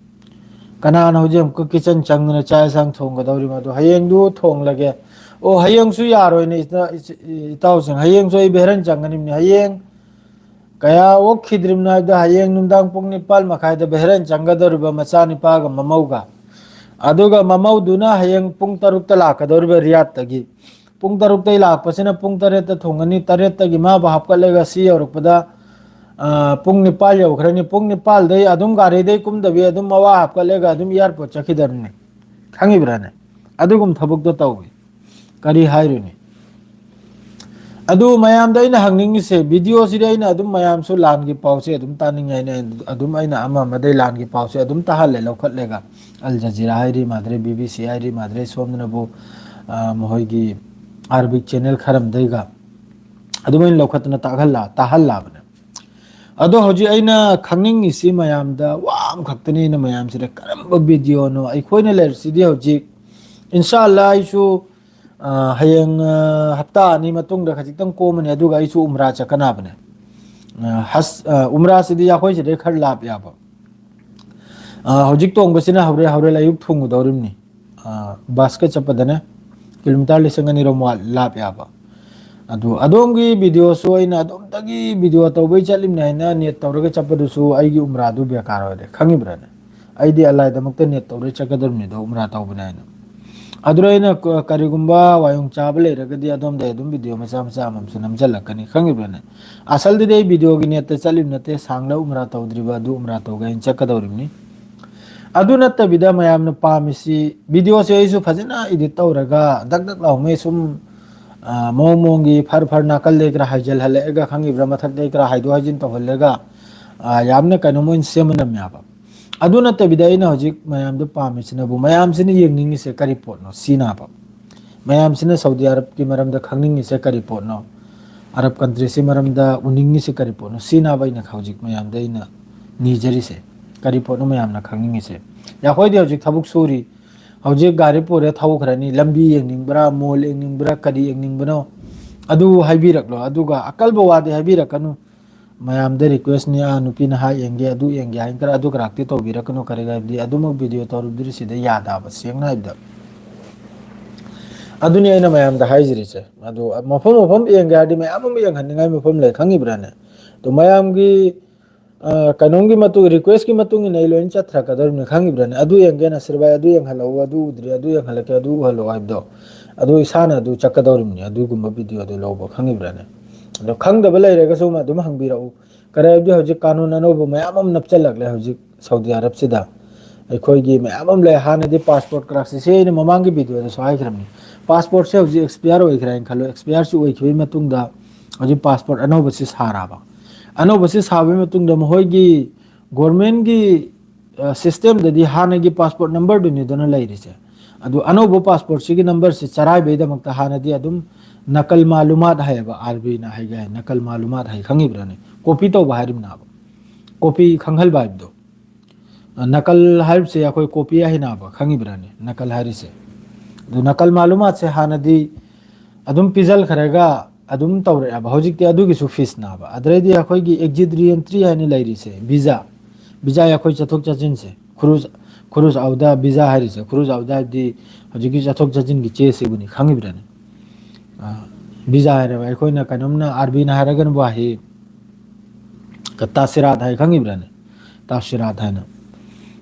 ꯀꯅꯥꯅ ꯍꯧꯖꯤꯛ ꯑꯃꯨꯛꯀ ꯀꯤꯆꯟ ꯆꯪꯗꯅ ꯆꯥꯛ ꯏꯟꯁꯥꯡ ꯊꯣꯡꯒꯗꯧꯔꯤꯕ? ꯑꯗꯣ ꯍꯌꯦꯡꯗꯨ ꯊꯣꯡꯂꯒꯦ꯫ ꯑꯣ, ꯍꯌꯦꯡꯁꯨ ꯌꯥꯔꯣꯏꯅꯦ, ꯏꯇꯥ-, ꯏꯆ-, ꯏꯇꯥꯎꯁꯤꯡ, ꯍꯌꯦꯡꯁꯨ ꯑꯩ ꯚꯦꯔꯟ ꯆꯪꯒꯅꯤꯕꯅꯤ꯫ ꯍꯌꯦꯡ ꯀꯌꯥ ꯑꯣꯛꯈꯤꯗ꯭ꯔꯤꯕꯅꯣ ꯍꯥꯏꯕꯗ, ꯍꯌꯦꯡ ꯅꯨꯡꯗꯥꯡ ꯄꯨꯡ ꯅꯤꯄꯥꯜ ꯃꯈꯥꯏꯗ ꯚꯦꯔꯟ ꯆꯪꯒꯗꯧꯔꯤꯕ ꯃꯆꯥꯅꯤꯄꯥꯒ ꯃꯃꯧꯒ꯫ ꯑꯗꯨꯒ ꯃꯃꯧꯗꯨꯅ ꯍꯌꯦꯡ ꯄꯨꯡ ꯇꯔꯨꯛꯇ ꯂꯥꯛꯀꯗꯧꯔꯤꯕ ꯔꯤꯌꯥꯠꯇꯒꯤ꯫ ꯄꯨꯡ ꯇꯔꯨꯛꯇꯒꯤ ꯂꯥꯛꯄꯁꯤꯅ ꯄꯨꯡ ꯇꯔꯦꯠꯇ ꯊꯨꯡꯒꯅꯤ, ꯇꯔꯦꯠꯇꯒꯤ ꯃꯥꯕꯨ ꯍꯥꯞꯀꯠꯂꯒ ꯁꯤ ꯌꯧꯔꯛꯄꯗ, ꯑ, ꯄꯨꯡ ꯅꯤꯄꯥꯜ ꯌꯧꯈ꯭ꯔꯅꯤ꯫ ꯄꯨꯡ ꯅꯤꯄꯥꯜꯗꯩ ꯑꯗꯨꯝ ꯒꯥꯔꯤꯗꯩ ꯀꯨꯝꯗꯕꯤ ꯑꯗꯨꯝ ꯃꯋꯥ ꯍꯥꯞꯀꯠꯂꯒ ꯑꯗꯨꯝ ꯑꯦꯌꯥꯔꯄꯣꯔꯠ ꯆꯠꯈꯤꯗꯕꯅꯤ꯫ ꯈꯪꯉꯤꯕ꯭ꯔꯥꯅꯦ? ꯑꯗꯨꯒꯨꯝꯕ ꯊꯕꯛꯇꯣ ꯇꯧꯏ꯫ ꯀꯔꯤ ꯍꯥꯏꯔꯨꯅꯤ? ꯑꯗꯨ ꯃꯌꯥꯝꯗ ꯑꯩꯅ ꯍꯪꯅꯤꯡꯉꯤꯁꯦ, ꯚꯤꯗꯤꯑꯣꯁꯤꯗꯤ ꯑꯩꯅ ꯑꯗꯨꯝ ꯃꯌꯥꯝꯁꯨ ꯂꯥꯟꯒꯤ ꯄꯥꯎꯁꯦ ꯑꯗꯨꯝ ꯇꯥꯅꯤꯡꯉꯦ ꯍꯥꯏꯅ ꯑꯗꯨꯝ ꯑꯩꯅ ꯑꯃ ꯑꯃꯗꯩ ꯂꯥꯟꯒꯤ ꯄꯥꯎꯁꯦ ꯑꯗꯨꯝ ꯇꯥꯍꯜꯂꯦ ꯂꯧꯈꯠꯂꯒ꯫ ꯑꯜ ꯖꯖꯤꯔꯥ ꯍꯥꯏꯔꯤ ꯃꯥꯗ꯭ꯔꯦ, ꯕꯤ ꯕꯤ ꯁꯤ ꯍꯥꯏꯔꯤ ꯃꯥꯗ꯭ꯔꯦ, ꯁꯣꯝꯗꯅꯕꯨ, ꯑ, ꯃꯈꯣꯏꯒꯤ ꯑꯥꯔꯕꯤꯛ ꯆꯦꯅꯦꯜ ꯈꯔꯝꯗꯩꯒ ꯑꯗꯨꯃꯥꯏꯅ ꯂꯧꯈꯠꯇꯅ ꯇꯥꯛꯍꯜꯂ-, ꯇꯥꯍꯜꯂꯕꯅꯦ꯫ ꯑꯗꯣ ꯍꯧꯖꯤꯛ ꯑꯩꯅ ꯈꯪꯅꯤꯡꯉꯤꯁꯤ ꯃꯌꯥꯝꯗ ꯋꯥ ꯑꯃꯈꯛꯇꯅꯤ, ꯑꯩꯅ ꯃꯌꯥꯝꯁꯤꯗ ꯀꯔꯝꯕ ꯚꯤꯗꯤꯑꯣꯅꯣ? ꯑꯩꯈꯣꯏꯅ ꯂꯩꯔꯤꯁꯤꯗꯤ ꯍꯧꯖꯤꯛ, ꯏꯟꯁꯥ ꯑꯜꯂꯥ, ꯑꯩꯁꯨ, ꯑ, ꯍꯌꯦꯡ, ꯑ, ꯍꯞꯇꯥ ꯑꯅꯤ ꯃꯇꯨꯡꯗ ꯈꯖꯤꯛꯇꯪ ꯀꯣꯝꯃꯅꯤ, ꯑꯗꯨꯒ ꯑꯩꯁꯨ ꯎꯝꯔꯥ ꯆꯠꯀꯅꯕꯅꯦ꯫ ꯑ, ꯍꯁ-, ꯑ, ꯎꯝꯔꯥꯁꯤꯗꯤ ꯑꯩꯈꯣꯏ ꯁꯤꯗꯩ ꯈꯔ ꯂꯥꯞꯄꯦꯕ꯫ ꯑ, ꯍꯧꯖꯤꯛ ꯇꯣꯡꯕꯁꯤꯅ ꯍꯣꯔꯦꯟ, ꯍꯣꯔꯦꯟ ꯑꯌꯨꯛ ꯊꯨꯡꯒꯗꯧꯔꯤꯕꯅꯤ꯫ ꯑ, ꯕꯁꯀ ꯆꯠꯄꯗꯅꯦ ꯀꯤꯂꯣꯃꯤꯇꯔ ꯂꯤꯁꯤꯡ ꯑꯅꯤꯔꯣꯝ ꯋꯥꯠ-, ꯂꯥꯞꯄꯦꯕ꯫ ꯑꯗꯨ ꯑꯗꯣꯝꯒꯤ ꯚꯤꯗꯤꯑꯣꯁꯨ ꯑꯩꯅ ꯑꯗꯣꯝꯗꯒꯤ ꯚꯤꯗꯤꯑꯣ ꯇꯧꯕꯩ ꯆꯠꯂꯤꯕꯅꯤ ꯍꯥꯏꯅ ꯅꯦꯠ ꯇꯧꯔꯒ ꯆꯠꯄꯗꯨꯁꯨ ꯑꯩꯒꯤ ꯎꯝꯔꯥꯗꯨ ꯕꯦꯀꯥꯔ ꯑꯣꯏꯔꯦ, ꯈꯪꯉꯤꯕ꯭ꯔꯥꯅꯦ? ꯑꯩꯗꯤ ꯑꯜꯂꯥꯏꯗꯃꯛꯇ ꯅꯦꯠ ꯇꯧꯔꯒ ꯆꯠꯀꯗꯧꯔꯤꯕꯅꯤꯗꯣ, ꯎꯝꯔꯥ ꯇꯧꯕꯅꯤ ꯍꯥꯏꯅ꯫ ꯑꯗꯨꯅ ꯑꯩꯅ ꯀ-, ꯀꯔꯤꯒꯨꯝꯕ ꯋꯥꯌꯣꯡ ꯆꯥꯕ ꯂꯩꯔꯒꯗꯤ ꯑꯗꯣꯝꯗ ꯑꯗꯨꯝ ꯚꯤꯗꯤꯑꯣ ꯃꯆꯥ ꯃꯆꯥ ꯑꯃꯃꯝꯁꯨ ꯅꯝꯁꯤꯜꯂꯛꯀꯅꯤ, ꯈꯪꯉꯤꯕ꯭ꯔꯥꯅꯦ? ꯑꯁꯜꯗꯗꯤ ꯑꯩ ꯚꯤꯗꯤꯑꯣꯒꯤ ꯅꯦꯠꯇ ꯆꯠꯂꯤꯕ ꯅꯠꯇꯦ, ꯁꯥꯡꯅ ꯎꯝꯔꯥ ꯇꯧꯗ꯭ꯔꯤꯕ ꯑꯗꯨ ꯎꯝꯔꯥ ꯇꯧꯒꯦ ꯍꯥꯏꯅ ꯆꯠꯀꯗꯧꯔꯤꯕꯅꯤ꯫ ꯑꯗꯨ ꯅꯠꯇꯕꯤꯗ ꯃꯌꯥꯝꯅ ꯄꯥꯝꯃꯤꯁꯤ, ꯚꯤꯗꯤꯑꯣꯁꯦ ꯑꯩꯁꯨ ꯐꯖꯅ ꯏꯗꯤꯠ ꯇꯧꯔꯒ ꯗꯛ ꯗꯛ ꯂꯥꯎꯃꯩ ꯁꯨꯝ, ꯑ, ꯃꯑꯣꯡ ꯃꯑꯣꯡꯒꯤ ꯐꯔ ꯐꯔ ꯅꯥꯀꯜꯗꯩ ꯈꯔ ꯍꯥꯏꯖꯤꯜꯍꯜꯂꯛꯑꯒ, ꯈꯪꯉꯤꯕ꯭ꯔꯥ, ꯃꯊꯛꯇꯩ ꯈꯔ ꯍꯥꯏꯗꯣꯛ ꯍꯥꯏꯖꯤꯟ ꯇꯧꯍꯜꯂꯒ, ꯑ, ꯌꯥꯝꯅ ꯀꯩꯅꯣꯝ ꯑꯣꯏꯅ ꯁꯦꯝꯃ ꯅꯝꯃꯦ ꯍꯥꯏꯕ꯫ ꯑꯗꯨ ꯅꯠꯇꯕꯤꯗ ꯑꯩꯅ ꯍꯧꯖꯤꯛ ꯃꯌꯥꯝꯗ ꯄꯥꯝꯃꯤꯁꯤꯅꯕꯨ, ꯃꯌꯥꯝꯁꯤꯅ ꯌꯦꯡꯅꯤꯡꯉꯤꯁꯦ ꯀꯔꯤ ꯄꯣꯠꯅꯣ ꯁꯤꯅꯦ ꯍꯥꯏꯕ꯫ ꯃꯌꯥꯝꯁꯤꯅ ꯁꯥꯎꯗꯤ ꯑꯔꯕꯀꯤ ꯃꯔꯝꯗ ꯈꯪꯅꯤꯡꯉꯤꯁꯦ ꯀꯔꯤ ꯄꯣꯠꯅꯣ? ꯑꯔꯕ ꯀꯟꯇ꯭ꯔꯤꯁꯤ ꯃꯔꯝꯗ ꯎꯅꯤꯡꯉꯤꯁꯤ ꯀꯔꯤ ꯄꯣꯠꯅꯣ? ꯁꯤꯅꯦꯕ ꯑꯩꯅ ꯍꯧꯖꯤꯛ ꯃꯌꯥꯝꯗ ꯑꯩꯅ ꯅꯤꯖꯔꯤꯁꯦ꯫ ꯀꯔꯤ ꯄꯣꯠꯅꯣ ꯃꯌꯥꯝꯅ ꯈꯪꯅꯤꯡꯉꯤꯁꯦ? ꯑꯩꯈꯣꯏꯗꯤ ꯍꯧꯖꯤꯛ ꯊꯕꯛ ꯁꯨꯔꯤ, ꯍꯧꯖꯤꯛ ꯒꯥꯔꯤ ꯄꯨꯔꯦ ꯊꯧꯈ꯭ꯔꯅꯤ, ꯂꯝꯕꯤ ꯌꯦꯡꯅꯤꯡꯕ꯭ꯔꯥ, ꯃꯣꯜ ꯌꯦꯡꯅꯤꯡꯕ꯭ꯔꯥ, ꯀꯔꯤ ꯌꯦꯡꯅꯤꯡꯕꯅꯣ ꯑꯗꯨ ꯍꯥꯏꯕꯤꯔꯛꯂꯣ꯫ ꯑꯗꯨꯒ ꯑꯀꯜꯕ ꯋꯥꯗꯤ ꯍꯥꯏꯕꯤꯔꯛꯀꯅꯨ꯫ ꯃꯌꯥꯝꯗ ꯔꯤꯀ꯭ꯋꯦꯁꯅꯤ, "ꯑꯥ, ꯅꯨꯄꯤ ꯅꯍꯥ ꯌꯦꯡꯒꯦ, ꯑꯗꯨ ꯌꯦꯡꯒꯦ" ꯍꯥꯏꯅ ꯈꯔ ꯑꯗꯨ ꯀꯔꯥꯛꯇꯤ ꯇꯧꯕꯤꯔꯛꯀꯅꯨ꯫ ꯀꯔꯤ ꯍꯥꯏꯕꯗꯤ ꯑꯗꯨꯃꯛ ꯚꯤꯗꯤꯑꯣ ꯇꯧꯔꯨꯕꯗꯨꯗꯤ ꯁꯤꯗ ꯌꯥꯗꯕ, ꯁꯦꯡꯅ ꯍꯥꯏꯕꯗ꯫ ꯑꯗꯨꯅꯤ ꯑꯩꯅ ꯃꯌꯥꯝꯗ ꯍꯥꯏꯖꯔꯤꯁꯦ꯫ ꯑꯗꯨ ꯃꯐꯝ ꯃꯐꯝ ꯌꯦꯡꯒꯦ ꯍꯥꯏꯔꯗꯤ ꯃꯌꯥꯝ ꯑꯃ ꯌꯦꯡꯍꯟꯅꯤꯡꯉꯥꯏ ꯃꯐꯝ ꯂꯩ, ꯈꯪꯉꯤꯕ꯭ꯔꯥꯅꯦ? ꯑꯗꯨ ꯃꯌꯥꯝꯒꯤ, ꯑ, ꯀꯩꯅꯣꯝꯒꯤ ꯃꯇꯨꯡ, ꯔꯤꯀ꯭ꯋꯦꯁꯀꯤ ꯃꯇꯨꯡ ꯏꯟꯅ ꯑꯩ ꯂꯣꯏꯅ ꯆꯠꯊꯔꯛꯀꯗꯧꯔꯤꯕꯅꯤ, ꯈꯪꯉꯤꯕ꯭ꯔꯥꯅꯦ? "ꯑꯗꯨ ꯌꯦꯡꯒꯦ ꯅꯁꯤꯔ ꯚꯥꯏ, ꯑꯗꯨ ꯌꯦꯡꯍꯜꯂꯛꯎ, ꯑꯗꯨ ꯎꯗ꯭ꯔꯤ, ꯑꯗꯨ ꯌꯦꯡꯍꯜꯂꯛꯀꯦ, ꯑꯗꯨ ꯎꯍꯜꯂꯛꯑꯣ" ꯍꯥꯏꯕꯗꯣ, ꯑꯗꯨ ꯏꯁꯥꯅ ꯑꯗꯨ ꯆꯠꯀꯗꯧꯔꯤꯕꯅꯤ, ꯑꯗꯨꯒꯨꯝꯕ ꯚꯤꯗꯤꯑꯣꯗꯨ ꯂꯧꯕ, ꯈꯪꯉꯤꯕ꯭ꯔꯥꯅꯦ? ꯑꯗꯣ ꯈꯪꯗꯕ ꯂꯩꯔꯒꯁꯨ ꯑꯗꯨꯝ ꯍꯪꯕꯤꯔꯛꯎ꯫ ꯀꯔꯤ ꯍꯥꯏꯕꯗꯤ ꯍꯧꯖꯤꯛ ꯀꯥꯅꯨꯟ ꯑꯅꯧꯕ ꯃꯌꯥꯝ ꯑꯃ ꯅꯞꯆꯜꯂꯛꯂꯦ ꯍꯧꯖꯤꯛ ꯁꯥꯎꯗꯤ ꯑꯔꯕꯁꯤꯗ꯫ ꯑꯩꯈꯣꯏꯒꯤ ꯃꯌꯥꯝ ꯑꯃ ꯂꯩ꯫ ꯍꯥꯟꯅꯗꯤ ꯄꯥꯁꯄꯣꯔꯠ ꯀ꯭ꯔꯥꯛꯁꯤꯁꯦ ꯑꯩꯅ ꯃꯃꯥꯡꯒꯤ ꯚꯤꯗꯤꯑꯣꯗꯁꯨ ꯍꯥꯏꯈ꯭ꯔꯕꯅꯤ꯫ ꯄꯥꯁꯄꯣꯔꯠꯁꯦ ꯍꯧꯖꯤꯛ ꯑꯦꯛꯁꯄꯤꯌꯥꯔ ꯑꯣꯏꯈ꯭ꯔꯦ ꯍꯥꯏꯅ ꯈꯜꯂꯣ꯫ ꯑꯦꯛꯁꯄꯤꯌꯥꯔꯁꯤ ꯑꯣꯏꯈꯤꯕꯒꯤ ꯃꯇꯨꯡꯗ ꯍꯧꯖꯤꯛ ꯄꯥꯁꯄꯣꯔꯠ ꯑꯅꯧꯕꯁꯤ ꯁꯥꯔꯛꯑꯕ꯫ ꯑꯅꯧꯕꯁꯤ ꯁꯥꯕꯒꯤ ꯃꯇꯨꯡꯗ ꯃꯈꯣꯏꯒꯤ ꯒꯣꯔꯃꯦꯟꯒꯤ, ꯑ, ꯁꯤꯁꯇꯦꯝꯗꯗꯤ ꯍꯥꯟꯅꯒꯤ ꯄꯥꯁꯄꯣꯔꯠ ꯅꯝꯕꯔꯗꯨꯅꯤꯗꯅ ꯂꯩꯔꯤꯁꯦ꯫ ꯑꯗꯨ ꯑꯅꯧꯕ ꯄꯥꯁꯄꯣꯔꯠꯁꯤꯒꯤ ꯅꯝꯕꯔꯁꯤ ꯆꯔꯥꯏꯕꯩꯗꯃꯛꯇ ꯍꯥꯟꯅꯗꯤ ꯑꯗꯨꯝ ꯅꯀꯜ ꯃꯥꯂꯨꯃꯥꯠ ꯍꯥꯏꯌꯦꯕ, ꯑꯥꯔꯕꯤꯅ ꯍꯥꯏꯒꯦ ꯍꯥꯏ, ꯅꯀꯜ ꯃꯥꯂꯨꯃꯥꯠ ꯍꯥꯏ, ꯈꯪꯉꯤꯕ꯭ꯔꯥꯅꯦ? ꯀꯣꯄꯤ ꯇꯧꯕ ꯍꯥꯏꯔꯤꯕꯅꯦꯕ, ꯀꯣꯄꯤ ꯈꯪꯍꯟꯕ ꯍꯥꯏꯕꯗꯣ꯫ ꯑ, ꯅꯀꯜ ꯍꯥꯏꯔꯤꯕꯁꯦ ꯑꯩꯈꯣꯏ ꯀꯣꯄꯤ ꯍꯥꯏꯅꯕ, ꯈꯪꯉꯤꯕ꯭ꯔꯥꯅꯦ? ꯅꯀꯜ ꯍꯥꯏꯔꯤꯁꯦ꯫ ꯑꯗꯨ ꯅꯀꯜ ꯃꯥꯂꯨꯃꯥꯠꯁꯦ ꯍꯥꯟꯅꯗꯤ ꯑꯗꯨꯝ ꯄꯤꯖꯜꯈ꯭ꯔꯒ ꯑꯗꯨꯝ ꯇꯧꯔꯛꯑꯦꯕ꯫ ꯍꯧꯖꯤꯛꯇꯤ ꯑꯗꯨꯒꯤꯁꯨ ꯐꯤꯁꯅꯦꯕ꯫ ꯑꯗꯩꯗꯤ ꯑꯩꯈꯣꯏꯒꯤ ꯑꯦꯛꯖꯤꯠ ꯔꯤ ꯑꯦꯟꯇ꯭ꯔꯤ ꯍꯥꯏꯅ ꯂꯩꯔꯤꯁꯦ, ꯚꯤꯖꯥ, ꯚꯤꯖꯥ ꯑꯩꯈꯣꯏ ꯆꯠꯊꯣꯛ ꯆꯠꯁꯤꯟꯁꯦ, ꯈꯨꯔꯨꯖ, ꯈꯨꯔꯨꯖ ꯑꯧꯗ ꯚꯤꯖꯥ ꯍꯥꯏꯔꯤꯁꯦ, ꯈꯨꯔꯨꯖ ꯑꯧꯗ ꯍꯥꯏꯕꯗꯤ ꯍꯧꯖꯤꯛꯀꯤ ꯆꯠꯊꯣꯛ ꯆꯠꯁꯤꯟꯒꯤ ꯆꯦꯁꯤꯕꯨꯅꯤ, ꯈꯪꯉꯤꯕ꯭ꯔꯥꯅꯦ? ꯑ, ꯚꯤꯖꯥ ꯍꯥꯏꯔꯕ ꯑꯩꯈꯣꯏꯅ ꯀꯩꯅꯣꯝꯅ ꯑꯥꯔꯕꯤꯅ ꯍꯥꯏꯔꯒꯅ ꯋꯥꯍꯩ ꯇꯥꯁꯤꯔꯥꯠ ꯍꯥꯏ, ꯈꯪꯉꯤꯕ꯭ꯔꯥꯅꯦ? ꯇꯥꯁꯤꯔꯥꯠ ꯍꯥꯏꯅ꯫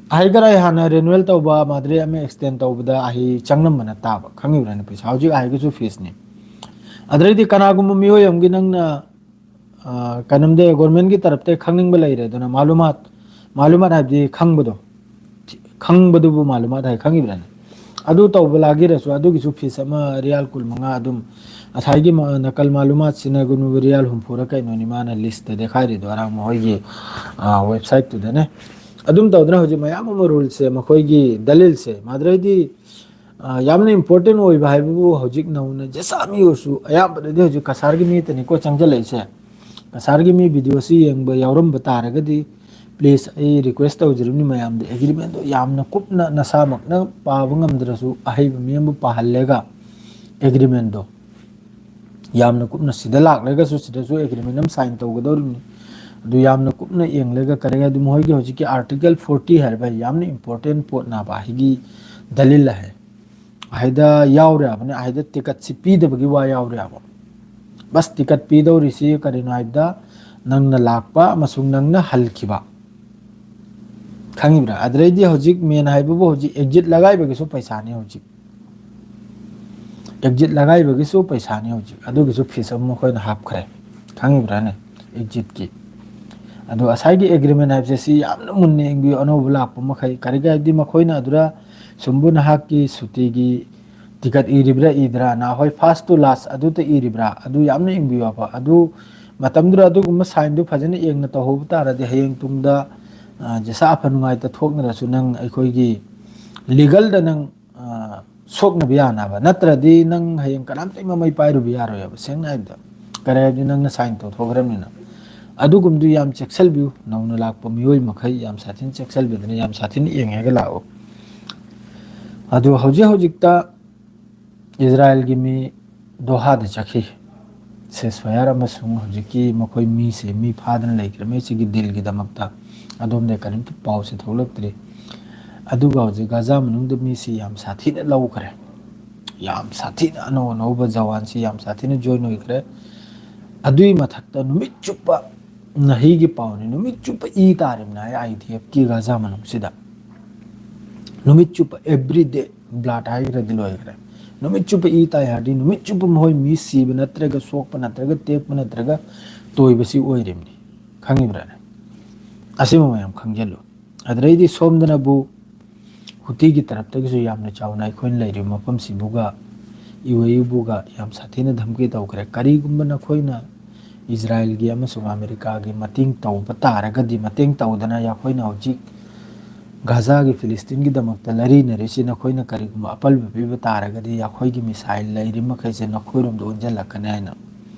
ꯑꯍꯩ ꯀꯔꯥꯏ ꯍꯥꯟꯅ ꯔꯤꯅꯨꯋꯦꯜ ꯇꯧꯕ, ꯃꯥꯗ꯭ꯔꯦ ꯑꯃ ꯑꯦꯛꯁꯇꯦꯟ ꯇꯧꯕꯗ ꯑꯍꯩ ꯆꯪꯂꯝꯕꯅ ꯇꯥꯕ, ꯈꯪꯉꯤꯕ꯭ꯔꯥꯅꯦ? ꯄꯩꯁꯥ ꯍꯧꯖꯤꯛ ꯑꯍꯩꯒꯤꯁꯨ ꯐꯤꯁꯅꯤ꯫ ꯑꯗꯩꯗꯤ ꯀꯅꯥꯒꯨꯝꯕ ꯃꯤꯑꯣꯏ ꯑꯃꯒꯤ ꯅꯪꯅ, ꯑ, ꯀꯩꯅꯣꯝꯗ ꯒꯣꯔꯃꯦꯟꯒꯤ ꯇꯔꯞꯇ ꯈꯪꯅꯤꯡꯕ ꯂꯩꯔꯦ, ꯑꯗꯨꯅ ꯃꯥꯂꯨꯃꯥꯠ, ꯃꯥꯂꯨꯃꯥꯠ ꯍꯥꯏꯕꯗꯤ ꯈꯪꯕꯗꯣ, ꯈꯪꯕꯗꯨꯕꯨ ꯃꯥꯂꯨꯃꯥꯠ ꯍꯥꯏ, ꯈꯪꯉꯤꯕ꯭ꯔꯥꯅꯦ? ꯑꯗꯨ ꯇꯧꯕ ꯂꯥꯒꯤꯔꯁꯨ ꯑꯗꯨꯒꯤꯁꯨ ꯐꯤꯁ ꯑꯃ ꯔꯤꯌꯥꯜ ꯀꯨꯟ ꯃꯉꯥ ꯑꯗꯨꯝ, ꯉꯁꯥꯏꯒꯤ ꯃ-, ꯅꯀꯜ ꯃꯥꯂꯨꯃꯥꯠꯁꯤꯅ ꯒꯨꯅꯨ ꯔꯤꯌꯥꯜ ꯍꯨꯝꯐꯨꯔ ꯀꯩꯅꯣꯅꯤ ꯃꯥꯅ ꯂꯤꯁꯇ ꯗꯦꯈꯥꯏꯔꯤꯗꯣ ꯑꯔꯥꯡ ꯃꯈꯣꯏꯒꯤ, ꯑ, ꯋꯦꯕꯁꯥꯏꯠꯇꯨꯗꯅꯦ꯫ ꯑꯗꯨꯝ ꯇꯧꯗꯅ ꯍꯧꯖꯤꯛ ꯃꯌꯥꯝ ꯑꯃ ꯔꯨꯜꯁꯦ ꯃꯈꯣꯏꯒꯤ ꯗꯂꯤꯜꯁꯦ ꯃꯥꯗ꯭ꯔꯩꯗꯤ, ꯑ, ꯌꯥꯝꯅ important ꯑꯣꯏꯕ ꯍꯥꯏꯕꯕꯨ ꯍꯧꯖꯤꯛ ꯅꯧꯅ ꯖꯁꯥꯃꯤ ꯑꯣꯏꯔꯁꯨ ꯑꯌꯥꯝꯕꯗꯗꯤ ꯍꯧꯖꯤꯛ ꯀꯁꯥꯔꯒꯤ ꯃꯤꯇꯅꯤꯀꯣ ꯆꯪꯁꯤꯜꯂꯛꯏꯁꯦ꯫ ꯀꯁꯥꯔꯒꯤ ꯃꯤ video ꯑꯁꯤ ꯌꯦꯡꯕ ꯌꯥꯎꯔꯝꯕ ꯇꯥꯔꯒꯗꯤ please ꯑꯩ request ꯇꯧꯖꯔꯤꯕꯅꯤ ꯃꯌꯥꯝꯗ, agreement ꯗꯣ ꯌꯥꯝꯅ ꯀꯨꯞꯅ ꯅꯁꯥꯃꯛꯅ ꯄꯥꯕ ꯉꯝꯗ꯭ꯔꯁꯨ ꯑꯍꯩꯕ ꯃꯤ ꯑꯃꯕꯨ ꯄꯥꯍꯜꯂꯒ agreement ꯗꯣ ꯌꯥꯝꯅ ꯀꯨꯞꯅ ꯁꯤꯗ ꯂꯥꯛꯂꯒꯁꯨ ꯁꯤꯗꯁꯨ agreement ꯑꯃ sign ꯇꯧꯒꯗꯧꯔꯤꯕꯅꯤ꯫ ꯑꯗꯨ ꯌꯥꯝꯅ ꯀꯨꯞꯅ ꯌꯦꯡꯂꯒ ꯀꯔꯤ ꯍꯥꯏꯗꯤ ꯃꯈꯣꯏꯒꯤ ꯍꯧꯖꯤꯛꯀꯤ article forty ꯍꯥꯏꯔꯤꯕ ꯌꯥꯝꯅ important ꯄꯣꯠꯅꯕ ꯍꯥꯏꯒꯤ ꯗꯂꯤꯜ ꯍꯥꯏ꯫ ꯑꯍꯩꯗ ꯌꯥꯎꯔꯦ ꯍꯥꯏꯕꯅꯤ, ꯑꯍꯩꯗ ticket ꯁꯤ ꯄꯤꯗꯕꯒꯤ ꯋꯥ ꯌꯥꯎꯔꯦ ꯍꯥꯏꯕ꯫ ꯕꯁ ticket ꯄꯤꯗꯧꯔꯤꯁꯤ ꯀꯔꯤꯅꯣ ꯍꯥꯏꯕꯗ ꯅꯪꯅ ꯂꯥꯛꯄ ꯑꯃꯁꯨꯡ ꯅꯪꯅ ꯍꯜꯈꯤꯕ꯫ ꯈꯪꯉꯤꯕ꯭ꯔꯥ? ꯑꯗꯨꯗꯩꯗꯤ ꯍꯧꯖꯤꯛ main ꯍꯥꯏꯕꯕꯨ ꯍꯧꯖꯤꯛ exit ꯂꯒꯥꯏꯕꯒꯤꯁꯨ ꯄꯩꯁꯥꯅꯤ ꯍꯧꯖꯤꯛ꯫ Exit ꯂꯒꯥꯏꯕꯒꯤꯁꯨ ꯄꯩꯁꯥꯅꯤ ꯍꯧꯖꯤꯛ꯫ ꯑꯗꯨꯒꯤꯁꯨ fees ꯑꯃ ꯃꯈꯣꯏꯅ ꯍꯥꯞꯈ꯭ꯔꯦ꯫ ꯈꯪꯉꯤꯕ꯭ꯔꯥꯅꯦ? Exit ꯀꯤ꯫ ꯑꯗꯣ ꯉꯁꯥꯏꯒꯤ agreement ꯍꯥꯏꯕꯁꯦ ꯁꯤ ꯌꯥꯝꯅ ꯃꯨꯟꯅ ꯌꯦꯡꯕꯤꯌꯨ ꯑꯅꯧꯕ ꯂꯥꯛꯄ ꯃꯈꯩ꯫ ꯀꯔꯤꯒꯤ ꯍꯥꯏꯕꯗꯤ ꯃꯈꯣꯏꯅ ꯑꯗꯨꯗ ꯁꯨꯝꯕꯨ ꯅꯍꯥꯛꯀꯤ ꯁꯨꯇꯤꯒꯤ ticket ꯏꯔꯤꯕ꯭ꯔꯥ ꯏꯗ꯭ꯔꯥ, ꯅꯍꯥꯟꯋꯥꯏ first to last ꯑꯗꯨꯇ ꯏꯔꯤꯕ꯭ꯔꯥ, ꯑꯗꯨ ꯌꯥꯝꯅ ꯌꯦꯡꯕꯤꯌꯨ ꯍꯥꯏꯕ꯫ ꯑꯗꯨ ꯃꯇꯝꯗꯨꯗ ꯑꯗꯨꯒꯨꯝꯕ sign ꯗꯨ ꯐꯖꯅ ꯌꯦꯡꯅ ꯇꯧꯍꯧꯕ ꯇꯥꯔꯗꯤ ꯍꯌꯦꯡ ꯇꯨꯡꯗ, ꯑ, ꯖꯁꯥ ꯑꯐ ꯅꯨꯡꯉꯥꯏꯇ ꯊꯣꯛꯅꯔꯁꯨ ꯅꯪ ꯑꯩꯈꯣꯏꯒꯤ legal ꯗ ꯅꯪ, ꯑ, ꯁꯣꯛꯅꯕ ꯌꯥꯅꯕ, ꯅꯠꯇ꯭ꯔꯗꯤ ꯅꯪ ꯍꯌꯦꯡ ꯀꯅꯥꯝꯇꯒꯤ ꯃꯃꯩ ꯄꯥꯏꯔꯨꯕ ꯌꯥꯔꯣꯏꯕ꯫ ꯁꯦꯡꯅ ꯍꯥꯏꯕꯗ ꯀꯔꯤ ꯍꯥꯏꯕꯗꯤ ꯅꯪꯅ sign ꯇꯧꯊꯣꯛꯈ꯭ꯔꯕꯅꯤꯅ꯫ ꯑꯗꯨꯒꯨꯝꯕꯗꯨ ꯌꯥꯝ ꯆꯦꯛꯁꯤꯜꯕꯤꯌꯨ꯫ ꯅꯧꯅ ꯂꯥꯛꯄ ꯃꯤꯑꯣꯏ ꯃꯈꯩ ꯌꯥꯝ ꯁꯥꯊꯤꯅ ꯆꯦꯛꯁꯤꯜꯕꯤꯗꯅ ꯌꯥꯝ ꯁꯥꯊꯤꯅ ꯌꯦꯡꯉꯒ ꯂꯥꯛꯎ꯫ ꯑꯗꯨ ꯍꯧꯖꯤꯛ ꯍꯧꯖꯤꯛꯇ ꯏꯖꯔꯥꯏꯜꯒꯤ ꯃꯤ ꯗꯣꯍꯥꯗ ꯆꯠꯈꯤ꯫ ceasefire ꯑꯃꯁꯨꯡ ꯍꯧꯖꯤꯛꯀꯤ ꯃꯈꯣꯏ ꯃꯤꯁꯦ ꯃꯤ ꯐꯥꯗꯅ ꯂꯩꯈ꯭ꯔꯦ ꯃꯤꯁꯤꯒꯤ deal ꯒꯤꯗꯃꯛꯇ꯫ ꯑꯗꯣꯝꯗ ꯀꯔꯤꯝꯇ ꯄꯥꯎꯁꯦ ꯊꯣꯛꯂꯛꯇ꯭ꯔꯤ꯫ ꯑꯗꯨꯒ ꯍꯧꯖꯤꯛ ꯒꯥꯖꯥ ꯃꯅꯨꯡꯗ ꯃꯤꯁꯤ ꯌꯥꯝ ꯁꯥꯊꯤꯅ ꯂꯧꯈ꯭ꯔꯦ꯫ ꯌꯥꯝ ꯁꯥꯊꯤꯅ ꯑꯅꯧ ꯑꯅꯧꯕ ꯖꯋꯥꯟꯁꯤ ꯌꯥꯝ ꯁꯥꯊꯤꯅ join ꯑꯣꯏꯈ꯭ꯔꯦ꯫ ꯑꯗꯨꯒꯤ ꯃꯊꯛꯇ ꯅꯨꯃꯤꯠ ꯆꯨꯞꯄ ꯅꯍꯩꯒꯤ ꯄꯥꯎꯅꯤ, ꯅꯨꯃꯤꯠ ꯆꯨꯞꯄ ꯏ ꯇꯥꯔꯤꯕꯅꯤ ꯍꯥꯏ IDF ꯀꯤ ꯒꯥꯖꯥ ꯃꯅꯨꯡꯁꯤꯗ꯫ ꯅꯨꯃꯤꯠ ꯆꯨꯞꯄ every day blood ꯍꯥꯏꯈ꯭ꯔꯗꯤ ꯂꯣꯏꯈ꯭ꯔꯦ꯫ ꯅꯨꯃꯤꯠ ꯆꯨꯞꯄ ꯏ ꯇꯥꯏ ꯍꯥꯏꯔꯗꯤ ꯅꯨꯃꯤꯠ ꯆꯨꯞꯄ ꯃꯈꯣꯏ ꯃꯤ ꯁꯤꯕ ꯅꯠꯇ꯭ꯔꯒ ꯁꯣꯛꯄ ꯅꯠꯇ꯭ꯔꯒ ꯇꯦꯛꯄ ꯅꯠꯇ꯭ꯔꯒ ꯇꯣꯏꯕꯁꯤ ꯑꯣꯏꯔꯤꯕꯅꯤ꯫ ꯈꯪꯉꯤꯕ꯭ꯔꯥꯅꯦ? ꯑꯁꯤꯃ ꯃꯌꯥꯝ ꯈꯪꯖꯤꯜꯂꯨ꯫ ꯑꯗꯨꯗꯩꯗꯤ ꯁꯣꯝꯗꯅꯕꯨ ꯍꯨꯇꯤꯒꯤ ꯇꯔꯞꯇꯒꯤꯁꯨ ꯌꯥꯝꯅ ꯆꯥꯎꯅ ꯑꯩꯈꯣꯏꯅ ꯂꯩꯔꯤꯕ ꯃꯐꯝꯁꯤꯕꯨꯒ ꯌꯨ ꯑꯦ ꯏꯕꯨꯒ ꯌꯥꯝ ꯁꯥꯊꯤꯅ ꯙꯝꯀꯤ ꯇꯧꯈ꯭ꯔꯦ꯫ ꯀꯔꯤꯒꯨꯝꯕ ꯅꯈꯣꯏꯅ ꯏꯖꯔꯥꯏꯜꯒꯤ ꯑꯃꯁꯨꯡ ꯑꯃꯦꯔꯤꯀꯥꯒꯤ ꯃꯇꯦꯡ ꯇꯧꯕ ꯇꯥꯔꯒꯗꯤ, ꯃꯇꯦꯡ ꯇꯧꯗꯅ ꯑꯩꯈꯣꯏꯅ ꯍꯧꯖꯤꯛ ꯒꯥꯖꯥꯒꯤ ꯐꯤꯂꯤꯁꯇꯤꯟꯒꯤꯗꯃꯛꯇ ꯂꯩꯔꯤꯅꯔꯤꯁꯤ ꯅꯈꯣꯏꯅ ꯀꯔꯤꯒꯨꯝꯕ ꯑꯄꯜꯕ ꯄꯤꯕ ꯇꯥꯔꯒꯗꯤ ꯑꯩꯈꯣꯏꯒꯤ ꯃꯤꯁꯥꯏꯜ ꯂꯩꯔꯤ ꯃꯈꯩꯁꯦ ꯅꯈꯣꯏꯔꯣꯝꯗ ꯑꯣꯟꯁꯤꯜꯂꯛꯀꯅꯤ ꯍꯥꯏꯅ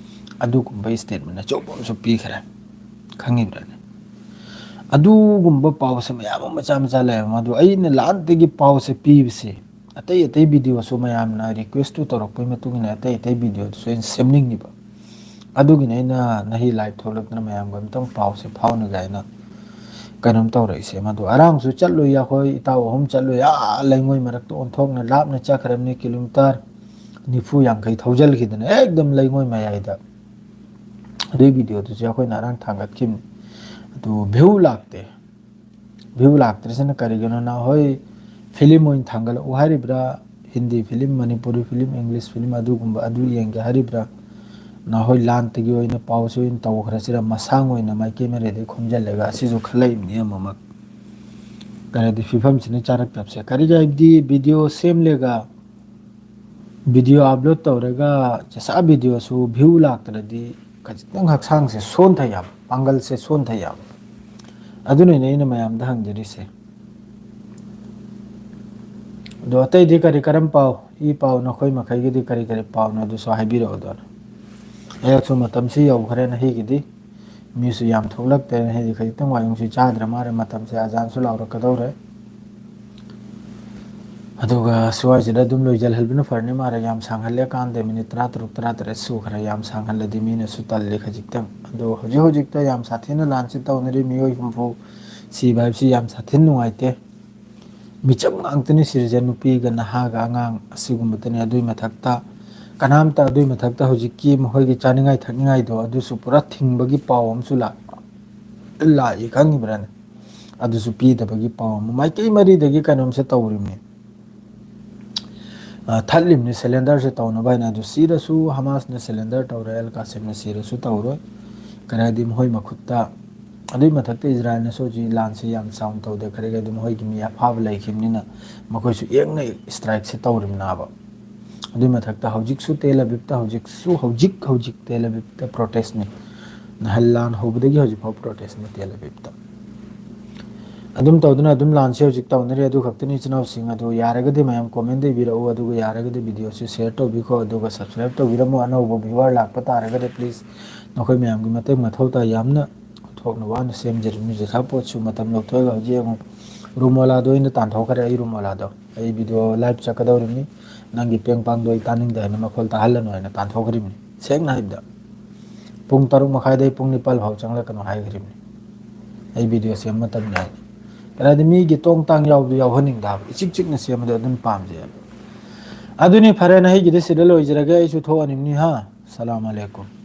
ꯑꯗꯨꯒꯨꯝꯕ ꯏꯁꯇꯦꯠꯃꯦꯟ ꯑꯆꯧꯕ ꯑꯃꯁꯨ ꯄꯤꯈ꯭ꯔꯦ꯫ ꯈꯪꯉꯤꯕ꯭ꯔꯅꯦ? ꯑꯗꯨꯒꯨꯝꯕ ꯄꯥꯎꯁꯦ ꯃꯌꯥꯝ ꯑꯃ ꯃꯆꯥ ꯃꯆꯥ ꯂꯩꯔꯝꯃꯦ꯫ ꯑꯗꯣ ꯑꯩꯅ ꯂꯥꯟꯗꯒꯤ ꯄꯥꯎꯁꯦ ꯄꯤꯕꯁꯦ, ꯑꯇꯩ ꯑꯇꯩ ꯚꯤꯗꯤꯑꯣꯁꯨ ꯃꯌꯥꯝꯅ ꯔꯤꯀ꯭ꯋꯦꯁꯇꯨ ꯇꯧꯔꯛꯄꯒꯤ ꯃꯇꯨꯡ ꯏꯟꯅ ꯑꯇꯩ ꯑꯇꯩ ꯚꯤꯗꯤꯑꯣꯗꯨꯁꯨ ꯑꯩꯅ ꯁꯦꯝꯅꯤꯡꯉꯤꯕ꯫ ꯑꯗꯨꯒꯤꯅꯤ ꯑꯩꯅ ꯅꯍꯤ ꯂꯥꯏꯚ ꯊꯣꯛꯂꯛꯇꯅ ꯃꯌꯥꯝꯒ ꯑꯝꯇꯪ ꯄꯥꯎꯁꯦ ꯐꯥꯎꯅꯒꯦ ꯍꯥꯏꯅ ꯀꯩꯅꯣꯝ ꯇꯧꯔꯛꯏꯁꯦ꯫ ꯃꯗꯨ ꯑꯔꯥꯡꯁꯨ ꯆꯠꯂꯨꯏ, ꯑꯩꯈꯣꯏ ꯏꯇꯥꯎ ꯑꯍꯨꯝ ꯆꯠꯂꯨꯏ, ꯑꯥ ꯂꯩꯉꯣꯏ ꯃꯔꯛꯇ ꯑꯣꯟꯊꯣꯛꯅ ꯂꯥꯞꯅ ꯆꯠꯈ꯭ꯔꯕꯅꯤ, ꯀꯤꯂꯣꯃꯤꯇꯔ ꯅꯤꯐꯨ ꯌꯥꯡꯈꯩ ꯊꯧꯖꯤꯜꯈꯤꯗꯅ ꯑꯦꯛꯗꯝ ꯂꯩꯉꯣꯏ ꯃꯌꯥꯏꯗ꯫ ꯑꯗꯨꯏ ꯚꯤꯗꯤꯑꯣꯗꯨꯁꯨ ꯑꯩꯈꯣꯏꯅ ꯑꯔꯥꯡ ꯊꯥꯡꯒꯠꯈꯤꯕꯅꯤ꯫ ꯑꯗꯨ ꯚ꯭ꯌꯨ ꯂꯥꯛꯇꯦ꯫ ꯚ꯭ꯌꯨ ꯂꯥꯛꯇ꯭ꯔꯤꯁꯤꯅ ꯀꯔꯤꯒꯤꯅꯣ? ꯅꯈꯣꯏ ꯐꯤꯂꯝ ꯑꯣꯏꯅ ꯊꯥꯡꯒꯠꯂꯛꯎ ꯍꯥꯏꯔꯤꯕ꯭ꯔꯥ? Hindi film, Manipuri film, English film, ꯑꯗꯨꯒꯨꯝꯕ ꯑꯗꯨ ꯌꯦꯡꯒꯦ ꯍꯥꯏꯔꯤꯕ꯭ꯔꯥ? ꯅꯈꯣꯏ ꯂꯥꯟꯇꯒꯤ ꯑꯣꯏꯅ ꯄꯥꯎꯁꯦ ꯑꯣꯏꯅ ꯇꯧꯈ꯭ꯔꯁꯤꯔ? ꯃꯁꯥꯡ ꯑꯣꯏꯅ ꯃꯥꯏꯀꯩ ꯃꯔꯤꯗꯩ ꯈꯣꯝꯖꯤꯜꯂꯒ ꯑꯁꯤꯁꯨ ꯈꯜꯂꯛꯏꯕꯅꯤ ꯑꯃꯃꯛ꯫ ꯀꯔꯤꯗꯤ ꯐꯤꯕꯝꯁꯤꯅ ꯆꯥꯔꯛꯇꯕꯁꯦ꯫ ꯀꯔꯤꯒꯤ ꯍꯥꯏꯕꯗꯤ ꯚꯤꯗꯤꯑꯣ ꯁꯦꯝꯂꯦꯒ, ꯚꯤꯗꯤꯑꯣ ꯑꯞꯂꯣꯗ ꯇꯧꯔꯒ ꯆꯆꯥ ꯚꯤꯗꯤꯑꯣꯁꯨ ꯚ꯭ꯌꯨ ꯂꯥꯛꯇ꯭ꯔꯗꯤ ꯈꯖꯤꯛꯇꯪ ꯍꯛꯆꯥꯡꯁꯦ ꯁꯣꯟꯊꯩ ꯍꯥꯏꯕ, ꯄꯥꯡꯒꯜꯁꯦ ꯁꯣꯟꯊꯩ ꯍꯥꯏꯕ꯫ ꯑꯗꯨꯅꯅꯦ ꯑꯩꯅ ꯃꯌꯥꯝꯗ ꯍꯪꯖꯔꯤꯁꯦ꯫ ꯑꯗꯣ ꯑꯇꯩꯗꯤ ꯀꯔꯤ ꯀꯔꯝ ꯄꯥꯎ, ꯏ ꯄꯥꯎ ꯅꯈꯣꯏ ꯃꯈꯩꯒꯤꯗꯤ ꯀꯔꯤ ꯀꯔꯤ ꯄꯥꯎꯅꯣ ꯑꯗꯨꯁꯨ ꯍꯥꯏꯕꯤꯔꯛꯑꯣꯗꯣꯅ꯫ ꯑꯩꯍꯥꯛꯁꯨ ꯃꯇꯝꯁꯤ ꯌꯧꯈ꯭ꯔꯦ ꯅꯍꯤꯒꯤꯗꯤ꯫ ꯃꯤꯁꯨ ꯌꯥꯝ ꯊꯣꯛꯂꯛꯇ꯭ꯔꯦ ꯅꯍꯤꯗꯤ, ꯈꯖꯤꯛꯇꯪ ꯋꯥꯌꯨꯡꯁꯨ ꯆꯥꯗ꯭ꯔ ꯃꯥꯜꯂꯦ, ꯃꯇꯝꯁꯦ ꯑꯖꯥꯟꯁꯨ ꯂꯥꯎꯔꯛꯀꯗꯧꯔꯦ꯫ ꯑꯗꯨꯒ ꯁ꯭ꯋꯥꯏꯁꯤꯗ ꯑꯗꯨꯝ ꯂꯣꯏꯁꯤꯜꯍꯟꯕꯅ ꯐꯔꯅꯤ ꯃꯥꯜꯂꯦ, ꯌꯥꯝ ꯁꯥꯡꯍꯜꯂꯦ ꯀꯥꯟꯗꯦ, ꯃꯤꯅꯤꯠ ꯇꯔꯥ ꯇꯔꯨꯛ ꯇꯔꯥ ꯇꯔꯦꯠ ꯁꯨꯈ꯭ꯔꯦ, ꯌꯥꯝ ꯁꯥꯡꯍꯜꯂꯗꯤ ꯃꯤꯅꯁꯨ ꯇꯜꯂꯦ ꯈꯖꯤꯛꯇꯪ꯫ ꯑꯗꯣ ꯍꯧꯖꯤꯛ ꯍꯧꯖꯤꯛꯇ ꯌꯥꯝ ꯁꯥꯊꯤꯅ ꯂꯥꯟꯁꯤ ꯇꯧꯅꯔꯤ, ꯃꯤꯑꯣꯏ ꯍꯨꯝꯐꯨ ꯁꯤꯕ ꯍꯥꯏꯕꯁꯤ ꯌꯥꯝ ꯁꯥꯊꯤꯅ ꯅꯨꯡꯉꯥꯏꯇꯦ꯫ ꯃꯤꯆꯝ ꯉꯥꯛꯇꯅꯤ ꯁꯤꯔꯤꯁꯦ, ꯅꯨꯄꯤꯒ ꯅꯍꯥꯒ ꯑꯉꯥꯡ ꯑꯁꯤꯒꯨꯝꯕꯇꯅꯤ꯫ ꯑꯗꯨꯏ ꯃꯊꯛꯇ ꯀꯅꯥꯝꯇ, ꯑꯗꯨꯏ ꯃꯊꯛꯇ ꯍꯧꯖꯤꯛꯀꯤ ꯃꯈꯣꯏꯒꯤ ꯆꯥꯅꯤꯡꯉꯥꯏ ꯊꯛꯅꯤꯡꯉꯥꯏꯗꯣ ꯑꯗꯨꯁꯨ ꯄꯨꯔꯥ ꯊꯤꯡꯕꯒꯤ ꯄꯥꯎ ꯑꯃꯁꯨ ꯂꯥꯛ-, ꯂꯥꯛꯏ, ꯈꯪꯉꯤꯕ꯭ꯔꯥꯅꯦ? ꯑꯗꯨꯁꯨ ꯄꯤꯗꯕꯒꯤ ꯄꯥꯎ ꯑꯃ ꯃꯥꯏꯀꯩ ꯃꯔꯤꯗꯒꯤ ꯀꯩꯅꯣꯝꯁꯦ ꯇꯧꯔꯤꯕꯅꯤ꯫ ꯑ, ꯊꯠꯂꯤꯕꯅꯤ ꯁꯦꯂꯦꯟꯗꯔꯁꯦ ꯇꯧꯅꯕ ꯍꯥꯏꯅ꯫ ꯑꯗꯨ ꯁꯤꯔꯁꯨ ꯍꯃꯥꯁꯅ ꯁꯦꯂꯦꯟꯗꯔ ꯇꯧꯔꯦ, ꯑꯦꯜ ꯀꯥꯁꯤꯝꯅ ꯁꯤꯔꯁꯨ ꯇꯧꯔꯣꯏ꯫ ꯀꯔꯤ ꯍꯥꯏꯗꯤ ꯃꯈꯣꯏ ꯃꯈꯨꯠꯇ, ꯑꯗꯨꯏ ꯃꯊꯛꯇ ꯏꯖꯔꯥꯏꯜꯅꯁꯨ ꯍꯧꯖꯤꯛ ꯂꯥꯟꯁꯦ ꯌꯥꯝ ꯆꯥꯎꯅ ꯇꯧꯗꯦ, ꯀꯔꯤ ꯍꯥꯏꯗꯤ ꯃꯈꯣꯏꯒꯤ ꯃꯤ ꯑꯐꯥꯕ ꯂꯩꯈꯤꯕꯅꯤꯅ ꯃꯈꯣꯏꯁꯨ ꯌꯦꯡꯅ ꯏꯁꯇ꯭ꯔꯥꯏꯛꯁꯦ ꯇꯧꯔꯤꯕꯅꯦꯕ꯫ ꯑꯗꯨꯏ ꯃꯊꯛꯇ ꯍꯧꯖꯤꯛꯁꯨ ꯇꯦꯜ ꯑꯕꯤꯕꯇ, ꯍꯧꯖꯤꯛꯁꯨ, ꯍꯧꯖꯤꯛ ꯍꯧꯖꯤꯛ ꯇꯦꯜ ꯑꯕꯤꯕꯇ ꯄ꯭ꯔꯣꯇꯦꯁꯅꯤ꯫ ꯅꯍꯥꯟ ꯂꯥꯟ ꯍꯧꯕꯗꯒꯤ ꯍꯧꯖꯤꯛꯐꯥꯎ ꯄ꯭ꯔꯣꯇꯦꯁꯅꯤ ꯇꯦꯜ ꯑꯕꯤꯕꯇ꯫ ꯑꯗꯨꯝ ꯇꯧꯗꯨꯅ ꯑꯗꯨꯝ ꯂꯥꯟꯁꯦ ꯍꯧꯖꯤꯛ ꯇꯧꯅꯔꯤ꯫ ꯑꯗꯨ ꯈꯛꯇꯅꯤ ꯏꯆꯤꯟ ꯏꯅꯥꯎꯁꯤꯡ꯫ ꯑꯗꯨ ꯌꯥꯔꯒꯗꯤ ꯃꯌꯥꯝ comment ꯏꯕꯤꯔꯛꯎ, ꯑꯗꯨꯒ ꯌꯥꯔꯒꯗꯤ video ꯁꯤ share ꯇꯧꯕꯤꯈꯣ, ꯑꯗꯨꯒ subscribe ꯇꯧꯕꯤꯔꯝꯃꯣ꯫ ꯑꯅꯧꯕ viewer ꯂꯥꯛꯄ ꯇꯥꯔꯒꯗꯤ please ꯅꯈꯣꯏ ꯃꯌꯥꯝꯒꯤ ꯃꯇꯦꯡ ꯃꯊꯧ ꯇꯥꯏ꯫ ꯌꯥꯝꯅ ꯑꯣꯟꯊꯣꯛꯅ ꯋꯥꯅ ꯁꯦꯝꯖꯔꯤꯕꯅꯤ꯫ ꯖꯤꯁꯥ ꯄꯣꯠꯁꯨ ꯃꯇꯝ ꯂꯧꯊꯣꯛꯑꯒ ꯍꯧꯖꯤꯛ ꯌꯦꯡꯉꯨ, ꯔꯨꯃꯣꯂꯥꯗꯣ ꯑꯩꯅ ꯇꯥꯟꯊꯣꯛꯈ꯭ꯔꯦ꯫ ꯑꯩ ꯔꯨꯃꯣꯂꯥꯗꯣ ꯑꯩ video live ꯆꯠꯀꯗꯧꯔꯤꯕꯅꯤ꯫ ꯅꯪꯒꯤ ꯄꯦꯡ ꯄꯥꯡꯗꯣ ꯑꯩ ꯇꯥꯅꯤꯡꯗꯦ ꯍꯥꯏꯅ ꯃꯈꯣꯜ ꯇꯥꯍꯜꯂꯅꯨ ꯍꯥꯏꯅ ꯇꯥꯟꯊꯣꯛꯈ꯭ꯔꯤꯕꯅꯤ꯫ ꯁꯦꯡꯅ ꯍꯥꯏꯕꯗ ꯄꯨꯡ ꯇꯔꯨꯛ ꯃꯈꯥꯏꯗꯩ ꯄꯨꯡ ꯅꯤꯄꯥꯜ ꯐꯥꯎ ꯆꯪꯂꯛꯀꯅꯨ ꯍꯥꯏꯈ꯭ꯔꯤꯕꯅꯤ꯫ ꯑꯩ video ꯁꯦꯝꯕ ꯃꯇꯝꯅꯤ ꯍꯥꯏꯅ꯫ ꯀꯔꯥꯏꯗ ꯃꯤꯒꯤ ꯇꯣꯡ ꯇꯥꯡ ꯌꯥꯎꯕꯗꯨ ꯌꯥꯎꯍꯟꯅꯤꯡꯗꯕ, ꯏꯆꯤꯛ ꯆꯤꯛꯅ ꯁꯦꯝꯕꯗꯣ ꯑꯗꯨꯝ ꯄꯥꯝꯖꯩ ꯍꯥꯏꯕ꯫ ꯑꯗꯨꯅꯤ, ꯐꯔꯦꯅꯦ, ꯑꯩꯒꯤꯗꯤ ꯁꯤꯗ ꯂꯣꯏꯖꯔꯒꯦ꯫ ꯑꯩꯁꯨ ꯊꯣꯛꯑꯅꯤꯕꯅꯤ ꯍꯥ꯫ ꯁꯂꯥꯝ ꯑꯂꯩꯀꯨꯝ꯫